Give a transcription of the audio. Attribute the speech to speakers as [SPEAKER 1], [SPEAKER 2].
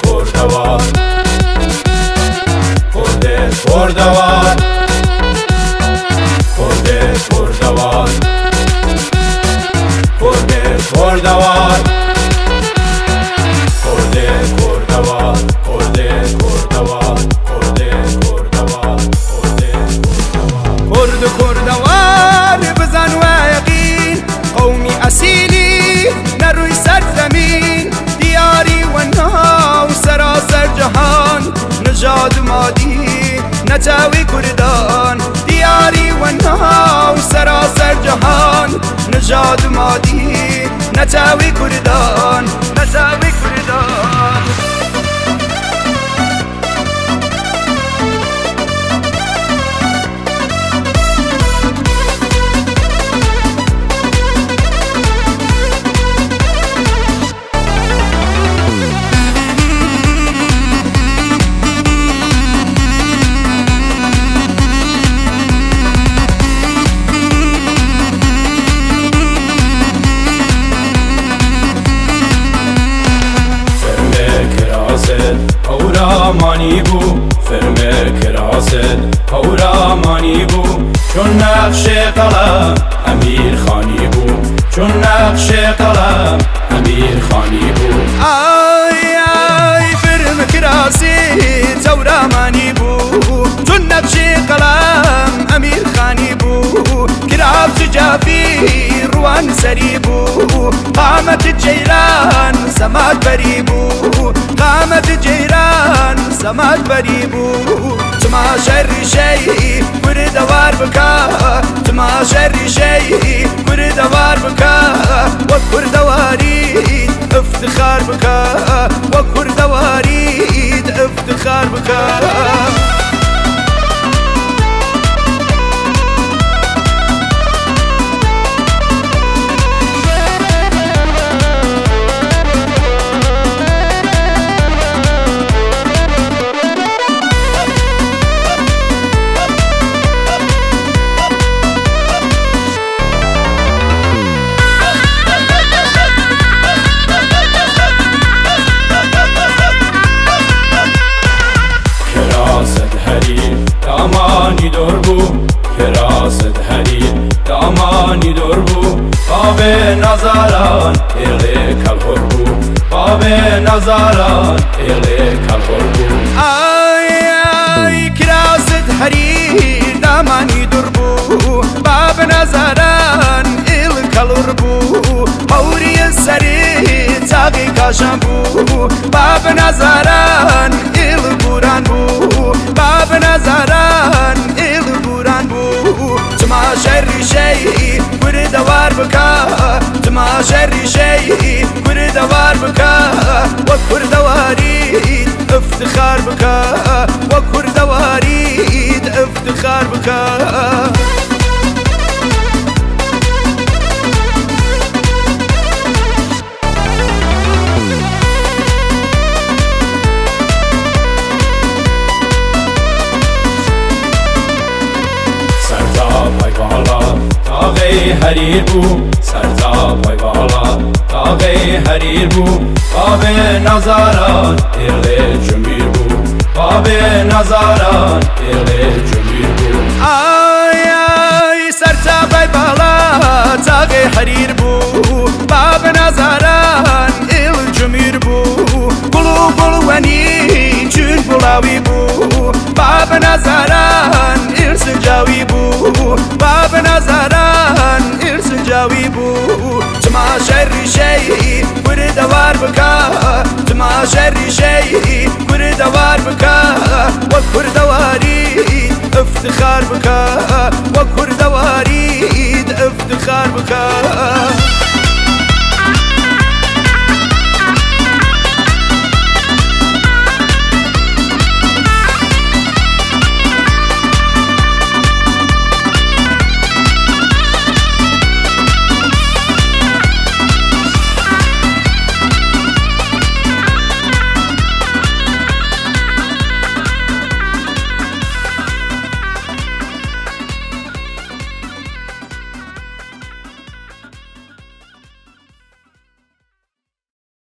[SPEAKER 1] کوردەوار کوردێ کوردەوار کوردێ کوردەوار کوردێ کوردەوار کوردێ کوردەوار کوردێ کوردەوار کوردێ کوردەوار کوردێ
[SPEAKER 2] کورد کوردەوار بزان و یەقین قەومی ئەسیلی نەڕووی سەرزەمین دیاری و ناو سەراسەر جەهان نژاد مادی نەتەوی کوردان دیاری و ناو سەراسەر جەهان نژاد مادی نەتەوی کوردان نەتەوی کوردان.
[SPEAKER 1] هەورامانی بوو فرمێ کراست هەورامانی بوو چون نەخشێ قەڵەم ئەمیر خانی بوو چون نەخشێ قەڵەم ئەمیر خانی بوو.
[SPEAKER 2] ئای ئای فرم کراسی هەورامانی بوو چون نەخشێ قەڵەم ئەمیر خانی بوو کراف جافی ڕوان سەری بوو قامەت جەیران سەمات بەری بوو قامەت جەیران سەمات بەری بوو. تماشای ڕیشەی کوردەوار بکە تماشای ڕیشەی کوردەوار بکە وەک کوردەواریت افتخار بکە وەک کوردەواریت افتخار بکە.
[SPEAKER 1] دامانی دور بوو کراست هەریر دامانی دور بوو بابێ نەزاران ئێڵێ کەڵهۆر بوو بابێ نەزاران ئێڵێ کەڵهۆر بوو.
[SPEAKER 2] ئای ئای کراست هەریر دامانی دور بوو باب نەزاران ئێڵ کەڵور بوو هەوری سەری چاقی کاشان بوو باب نەزاران ئێڵ بوران بوو باب نەزاران ئێڵ بوران بوو. تماشای ڕیشەی کوردەوار بکە تماشای ڕیشەی کوردەوار بکە وەک کوردەواریت افتخار بکە وەک کوردەواریت افتخار بکە.
[SPEAKER 1] تاقەی هەریر بوو سەرتا پای باڵا تاقەی هەریر بوو بابێ نەزاران ئێڵێ جمیر بوو بابێ نەزاران ئێڵێ جمیر بوو.
[SPEAKER 2] ئای ئای سەرتا پای باڵا تاقەی هەریر بوو باب نەزاران ئێڵ جمیر بوو گوڵ و گوڵوەنی چون گوڵاوی بوو باب نەزاران ئێڵ سنجاوی بوو باب نەزاران ئێڵ سنجاوی بوو. تماشای ڕیشەی کوردەوار بکە تماشای ڕیشەی کوردەوار بکە وەک کوردەواریت افتخار بکە وەک کوردەواریت افتخار بکە.